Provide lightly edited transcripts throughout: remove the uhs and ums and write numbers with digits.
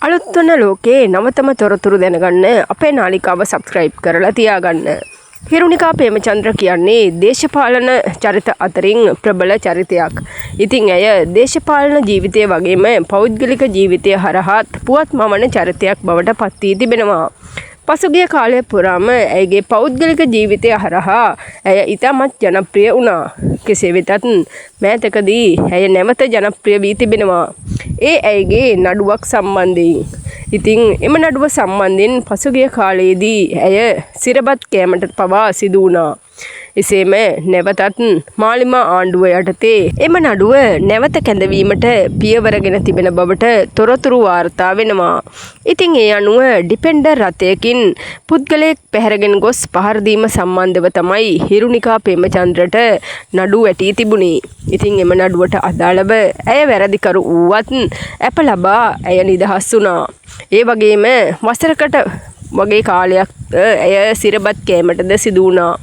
අලුත් වන ලෝකයේ නවතම තොරතුරු දැනගන්න අපේ නාලිකාව සබ්ස්ක්‍රයිබ් කරලා තියාගන්න. හිරුණිකා ප්‍රේමචන්ද්‍ර කියන්නේ දේශපාලන චරිත අතරින් ප්‍රබල චරිතයක්. ඉතින් ඇය දේශපාලන ජීවිතය වගේම පෞද්ගලික ජීවිතය හරහාත් පුවත් මවන චරිතයක් බවට පත් වී තිබෙනවා. පසුගිය කාලය පුරාම ඇයගේ පෞද්ගලික ජීවිතය හරහා ඇය ඉතාමත් ජනප්‍රිය වුණා. කෙසේ වෙතත් මෑතකදී ඇය නැවත ජනප්‍රිය වී තිබෙනවා. ඒ ඇයගේ නඩුවක් සම්බන්ධයෙන්. ඉතින් එම නඩුව සම්බන්ධයෙන් පසුගිය කාලයේදී ඇය සිරබත් කෑමට පවා සිදු වුණා. එසේම නැවතත් මාලිමා ආණ්ඩුව යටතේ එම නඩුව නැවත කැඳවීමට පියවරගෙන තිබෙන බවට තොරතුරු වාර්තා වෙනවා. ඉතින් ඒ අනුව ඩිෆෙන්ඩර් රථයකින් පුද්ගලයෙක් පැහැරගෙන ගොස් පහර දීම සම්බන්ධව තමයි හිරුණිකා ප්‍රේමචන්ද්‍රට නඩු වැටී තිබුණේ. ඉතින් එම නඩුවට අදාළව ඇය වැරදිකරු වුවත් ඇප ලබා ඇය නිදහස් වුණා. ඒ වගේම වසරකට වගේ කාලයක් ඇය සිරබත් කෑමටද සිදු වුණා.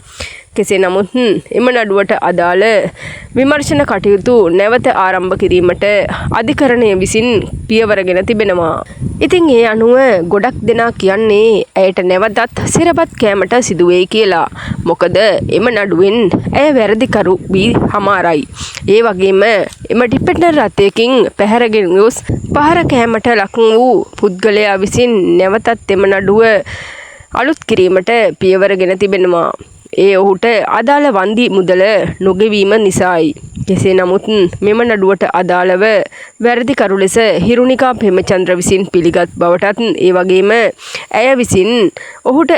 කෙසේ නමුත් එම නඩුවට අදාළ විමර්ශන කටයුතු නැවත ආරම්භ කිරීමට අධිකරණය විසින් පියවරගෙන තිබෙනවා. ඉතින් ඒ අනුව ගොඩක් දෙනා කියන්නේ ඇයට නැවතත් සිරබත් කෑමට සිදුවෙයි කියලා. මොකද එම නඩුවෙන් ඇය වැරදිකරු වී හමාරයි. ඒ වගේම එම ඩිෆෙන්ඩර් රථයකින් පැහැරගෙන ගොස් පහර කෑමට ලක් වූ පුද්ගලයා විසින් නැවතත් එම නඩුව අලුත් කිරීමට පියවරගෙන තිබෙනවා. ඒ ඔහුට අදාළ වන්දි මුදල නොගෙවීම නිසායි. කෙසේ නමුත් මෙම නඩුවට අදාළව වැරදිකරු ලෙස හිරුණිකා ප්‍රේමචන්ද්‍ර විසින් පිළිගත් බවටත්, ඒ වගේම ඇය විසින් ඔහුට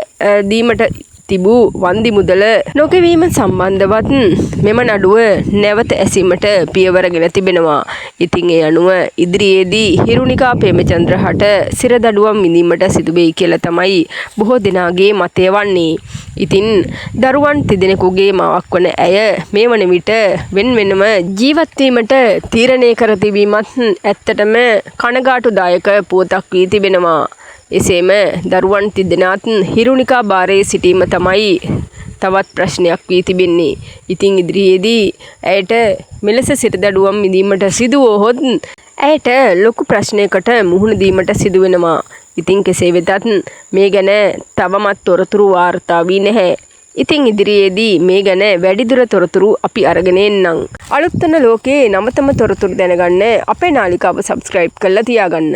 දීමට තිබූ වන්දි මුදල නොගෙවීම සම්බන්ධවත් මෙම නඩුව නැවත ඇසීමට පියවරගෙන තිබෙනවා. ඉතින් ඒ අනුව ඉදිරියේදී හිරුණිකා ප්‍රේමචන්ද්‍ර හට සිරදඬුවම් විඳීමට සිදුවෙයි කියලා තමයි බොහෝ දෙනාගේ මතය වන්නේ. ඉතින් දරුවන් තිදෙනෙකුගේ මවක් වන ඇය මේ වන විට වෙන් වෙනම ජීවත් වීමට තීරණය කර තිබීමත් ඇත්තටම කනගාටුදායක පුවතක් වී තිබෙනවා. එසේම දරුවන් තිදෙනාත් හිරුණිකා භාරයේ සිටීම තමයි තවත් ප්‍රශ්නයක් වී තිබෙන්නේ. ඉතින් ඉදිරියේදී ඇයට මෙලෙස සිරදඬුවම් විඳීමට සිදු වුවහොත් ඇයට ලොකු ප්‍රශ්නයකට මුහුණ දීමට සිදු වෙනවා. ඉතින් කෙසේ වෙතත් මේ ගැන තවමත් තොරතුරු වාර්තා වී නැහැ. ඉතින් ඉදිරියේදී මේ ගැන වැඩිදුර තොරතුරු අපි අරගෙන එන්නම්. අලුත් වන ලෝකයේ නවතම තොරතුරු දැනගන්න අපේ නාලිකාව සබ්ස්ක්‍රයිබ් කරලා තියාගන්න.